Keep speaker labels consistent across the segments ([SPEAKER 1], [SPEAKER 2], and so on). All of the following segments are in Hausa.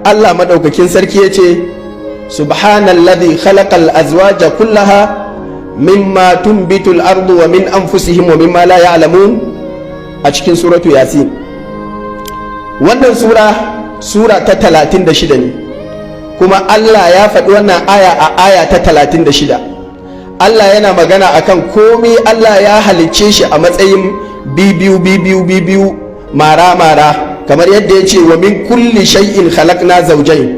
[SPEAKER 1] Allah maɗaukakin sarki ya ce, "Subhanalladhi khalaqal azwaja kullaha mimma tunbitul ardu wa min anfusihim wa mimma la ya'lamun," a cikin suratu Yasin. Wannan sura, sura ta 36 ne, kuma Allah ya faɗi wannan aya a aya ta 36. Allah yana magana akan komai Allah ya halicce shi a matsayin bibiyu bibiyu bibiyu, mara mara, kamar yadda ya ce, "Wa min kulli shay'in khalaqna zawjayn."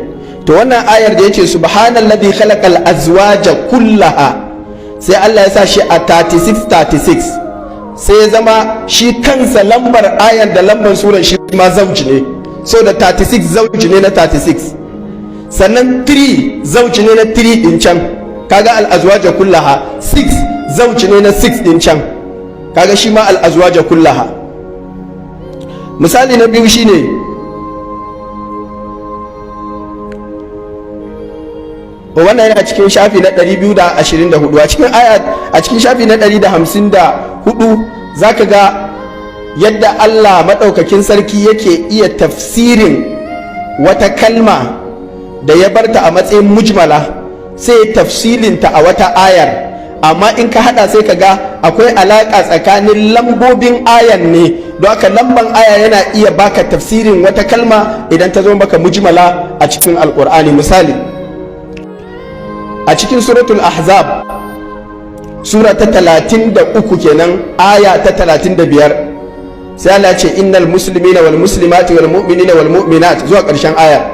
[SPEAKER 1] To, wannan ayar da ya ce, "Subhanalladhi khalaqal azwaja kullaha," sai Allah ya sa shi a 36 36, sai ya zama shi kansa lambar ayar da lambar surar shi ma zauji ne. So da 36 zauji ne na 36, sannan 3 zauji ne na 3 din can. Kaga al-azwaja kullaha. 6 zauji ne na 6 din can, kaga shi ma al-azwaja kullaha. Misali na biyu shine wannan, yana cikin shafi na 224, a cikin aya, a cikin shafi na 154, zaka ga yadda Allah maɗaukakin sarki yake iya tafsirin wata kalma da ya barta a matsayin mujmala, sai tafsilinta a wata ayar. Amma in ka hada, sai ka ga akwai alaka tsakanin lambobin ayan ne. Don haka lamban aya yana iya baka tafsirin wata kalma idan ta zo maka mujmala a cikin Alkur'ani. Misali, a cikin Suratul Ahzab, sura ta 33 kenan, aya ta 35, sai Allah ce, "Innal muslimina wal muslimati wal mu'minina wal mu'minat," zuwa ƙarshen aya.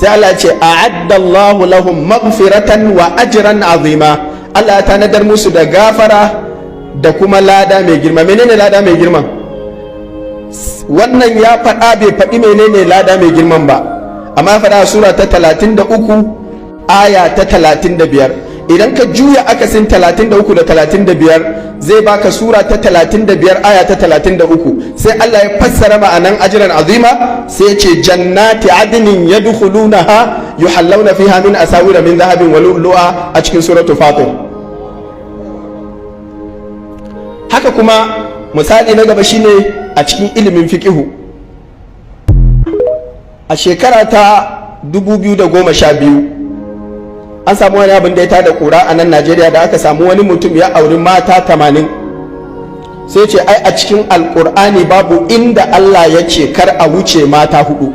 [SPEAKER 1] Sai Allah ce, "A'adda Allahu lahum maghfiratan wa ajran azima." Allah ya tanadar musu da gafara da kuma lada mai girma. Menene lada mai girma? Wannan ya faɗa, bai faɗi menene lada mai girman ba, amma ya faɗa a sura ta 33, aya ta 35. Idan ka juya akasin 33 da 35, zai baka sura ta 35, aya ta 33. Sai Allah ya fassara ma'anan ajran azima, sai ya ce, "Jannati adnin yadkhulunaha yuhallawna fiha min asawira min dhahabin wa lu'lu'a," a cikin Suratul Fatir. Haka kuma misali na gaba shine a cikin ilimin fiqihu. A shekara ta 2012 an samu wani abin da ya tada kura a nan Najeriya, da aka samu wani mutum ya auri mata 80. Sai ce, ai a cikin Alkur'ani babu inda Allah ya ce kar a wuce mata hudu.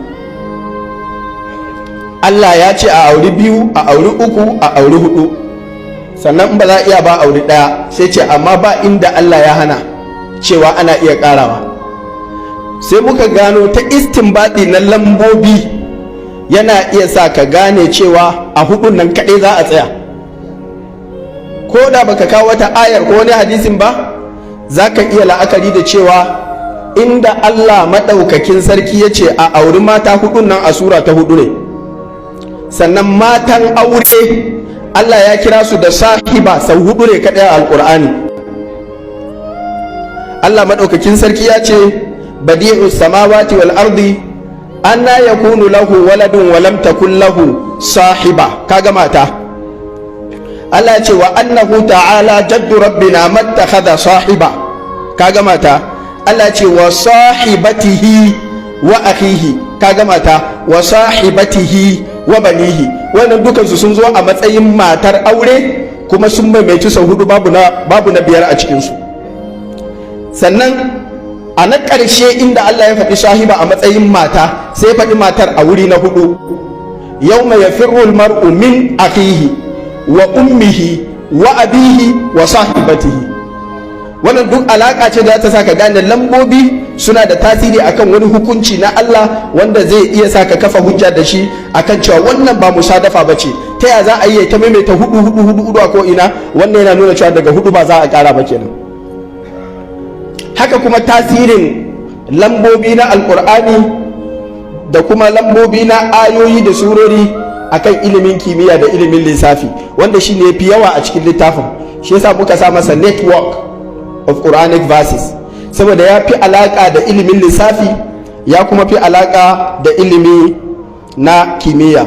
[SPEAKER 1] Allah ya ce a auri biyu, a auri uku, a auri hudu, sannan in ba za a iya ba, auri ɗaya. Sai ce, amma ba inda Allah ya hana cewa ana iya ƙarawa. Sai muka gano ta istinbadi na lambobi yana iya sa ka gane cewa a hudun nan kaɗai za a tsaya. Ko da baka kawo wata ayar ko wani hadisin ba, za ka iya la'akari da cewa inda Allah maɗaukakin sarki ya ce a auri mata hudun nan, a sura ta hudu ne. Sannan matan aure, Allah ya kira su da sahiba sau hudu ne kaɗai a Alƙur'ani. Allah maɗaukakin sarki ya ce, "Badi'u samawati wal ardi, anna yakunu lahu waladun wa lam takun lahu sahiba." Kaga mata. Allah ya ce, "Wa annahu ta'ala jaddu rabbina mattakhadha sahiba." Kaga mata. Allah ya ce, "Wa sahibatihi wa akhihi." Kaga mata. "Wa sahibatihi wa banihi." Wannan dukansu sun zo a matsayin matar aure, kuma sun maimaitu sau hudu, babu na biyar a cikinsu. Sannan a na ƙarshe inda Allah ya faɗi sahiba a matsayin mata, sai ya faɗi matar a wuri na hudu, "Yawma yafirru mar'u min akhihi wa ummihi wa abihi wa sahibatihi." Wannan duk alaka ce da ta sa ka gane lambobi suna da tasiri akan wani hukunci na Allah, wanda zai iya sa ka kafa hujja da shi akan cewa wannan ba musadafa ba ce. Ta ya za a yi ta maimaita hudu hudu hudu hudu a ko ina? Wannan yana nuna cewa daga hudu ba za a kara ba kenan. Haka kuma tasirin lambobi na Alkur'ani da kuma lambobi na ayoyi da surori akan ilimin kimiyya da ilimin lissafi, wanda shi ne fi yawa a cikin littafin. Shi yasa muka sa masa Network of Quranic Verses, saboda ya fi alaka da ilimin lissafi, ya kuma fi alaka da ilimi na kimiyya.